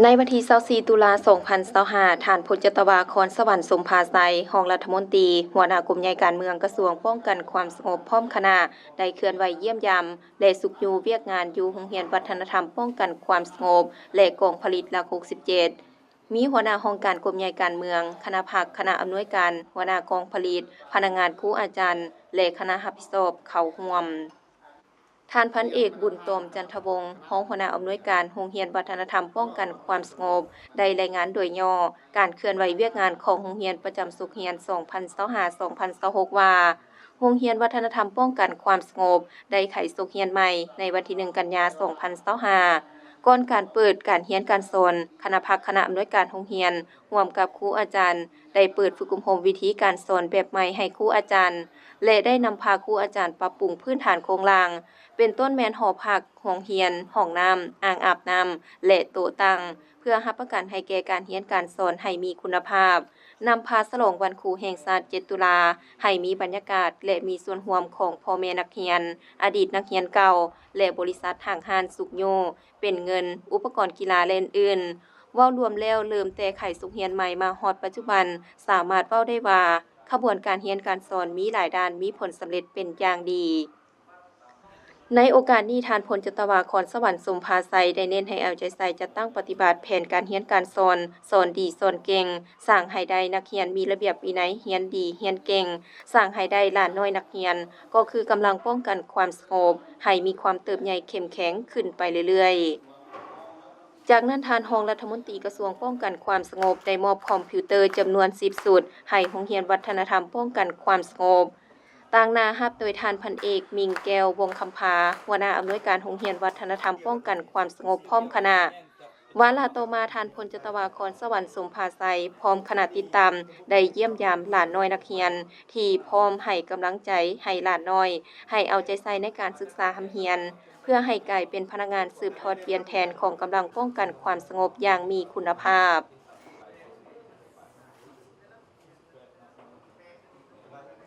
ໃນວັນທີຊາວສີ່ ຕຸລາ ສອງພັນຊາວຫ້າ, ທ່ານ ພົນຈັດຕະວາ ຄອນສະຫວັນ ສົມພາໄຊ, ຮອງລັດຖະມົນຕີ, ຫົວໜ້າກົມໃຫຍ່ການເມືອງ ກະຊວງປ້ອງກັນຄວາມສະຫງົບ ພ້ອມຄະນະ ໄດ້ເຄື່ອນໄຫວຢ້ຽມຢາມ ແລະ ຊຸກຍູ້ວຽກງານຢູ່ໂຮງຮຽນວັດທະນະທຳປ້ອງກັນຄວາມສະຫງົບ ແລະ ກອງຜະລິດຫຼັກຫົກສິບເຈັດ, ມີຫົວໜ້າຫ້ອງການກົມໃຫຍ່ການເມືອງ, ຄະນະພັກ, ຄະນະອຳນວຍການ, ຫົວໜ້າກອງຜະລິດ, ພະນັກງານ, ຄູອາຈານ ແລະ ຄະນະຮັບຜິດຊອບເຂົ້າຮ່ວມ. ທ່ານ ພັນເອກ ບຸນຕອມ ຈັນທະວົງ, ຮອງຫົວໜ້າອຳນວຍການໂຮງຮຽນວັດທະນະທຳປ້ອງກັນຄວາມສະຫງົບ ໄດ້ລາຍງານໂດຍຫຍໍ້ການເຄື່ອນໄຫວວຽກງານຂອງໂຮງຮຽນປະຈຳສົກຮຽນ ສອງພັນຊາວຫ້າ ສອງພັນຊາວຫົກ ວ່າ ໂຮງຮຽນວັດທະນະທຳປ້ອງກັນຄວາມສະຫງົບໄດ້ໄຂສົກຮຽນໃໝ່ໃນວັນທີໜຶ່ງ ກັນຍາ ສອງພັນຊາວຫ້າ. ກ່ອນການເປີດການຮຽນການສອນ, ຄະນະພັກ, ຄະນະອຳນວຍການໂຮງຮຽນ ຮ່ວມກັບຄູອາຈານ ໄດ້ເປີດຝຶກອົບຮົມວິທີການສອນແບບໃໝ່ໃຫ້ຄູອາຈານ ແລະ ໄດ້ນຳພາຄູອາຈານປັບປຸງພື້ນຖານໂຄງລ່າງ, ເປັນຕົ້ນແມ່ນຫໍພັກ, ຫ້ອງຮຽນ, ຫ້ອງນ້ຳ, ອ່າງອາບນ້ຳ ແລະ ໂຕະຕັ່ງ, ເພື່ອຮັບປະກັນໃຫ້ແກ່ການຮຽນການສອນໃຫ້ມີຄຸນນະພາບ, ນຳພາສະຫຼອງວັນຄູແຫ່ງຊາດ ເຈັດ ຕຸລາ ໃຫ້ມີບັນຍາກາດ ແລະ ມີສ່ວນຮ່ວມຂອງພໍ່ແມ່ນັກຮຽນ, ອະດີດນັກຮຽນເກົ່າ ແລະ ບໍລິສັດຫ້າງຮ້ານຊຸກຍູ້ ເປັນເງິນ, ອຸປະກອນກິລາ ແລະ ອື່ນໆ. ເວົ້າລວມແລ້ວ, ເລີ່ມແຕ່ໄຂສົກຮຽນໃໝ່ມາຮອດປັດຈຸບັນ, ສາມາດເວົ້າໄດ້ວ່າ ຂະບວນການຮຽນການສອນມີຫຼາຍດ້ານ, ມີຜົນສຳເລັດເປັນຢ່າງດີ. ໃນໂອກາດນີ້, ທ່ານ ພົນຈັດຕະວາ ຄອນສະຫວັນ ສົມພາໄຊ ໄດ້ເນັ້ນໃຫ້ເອົາໃຈໃສ່ຈັດຕັ້ງປະຕິບັດແຜນການຮຽນການສອນ, ສອນດີ, ສອນເກັ່ງ, ສ້າງໃຫ້ໄດ້ນັກຮຽນມີລະບຽບວິໄນ, ຮຽນດີ, ຮຽນເກັ່ງ, ສ້າງໃຫ້ໄດ້ຫຼານນ້ອຍນັກຮຽນ ກໍຄືກຳລັງປ້ອງກັນຄວາມສະຫງົບ ໃຫ້ມີຄວາມເຕີບໃຫຍ່ເຂັ້ມແຂງຂຶ້ນໄປເລື້ອຍໆ. ຈາກນັ້ນ, ທ່ານຮອງລັດຖະມົນຕີກະຊວງປ້ອງກັນຄວາມສະຫງົບ ໄດ້ມອບຄອມພິວເຕີຈຳນວນສິບຊຸດ ໃຫ້ໂຮງຮຽນວັດທະນະທຳປ້ອງກັນຄວາມສະຫງົບ, ຕາງໜ້າຮັບໂດຍທ່ານ ພັນເອກ ມິ່ງແກ້ວ ວົງຄຳພາ, ຫົວໜ້າອຳນວຍການໂຮງຮຽນວັດທະນະທຳປ້ອງກັນຄວາມສະຫງົບ ພ້ອມຄະນະ. ວາລະຕໍ່ມາ, ທ່ານ ພົນຈັດຕະວາ ຄອນສະຫວັນ ສົມພາໄຊ ພ້ອມຄະນະຕິດຕາມ ໄດ້ຢ້ຽມຢາມຫຼານນ້ອຍນັກຮຽນ ທີ່ພ້ອມໃຫ້ກຳລັງໃຈໃຫ້ຫຼານນ້ອຍ ໃຫ້ເອົາໃຈໃສ່ໃນການສຶກສາຮ່ຳຮຽນ ເພື່ອໃຫ້ກາຍເປັນພະນັກງານສືບທອດປ່ຽນແທນຂອງກຳລັງປ້ອງກັນຄວາມສະຫງົບຢ່າງມີຄຸນນະພາບ.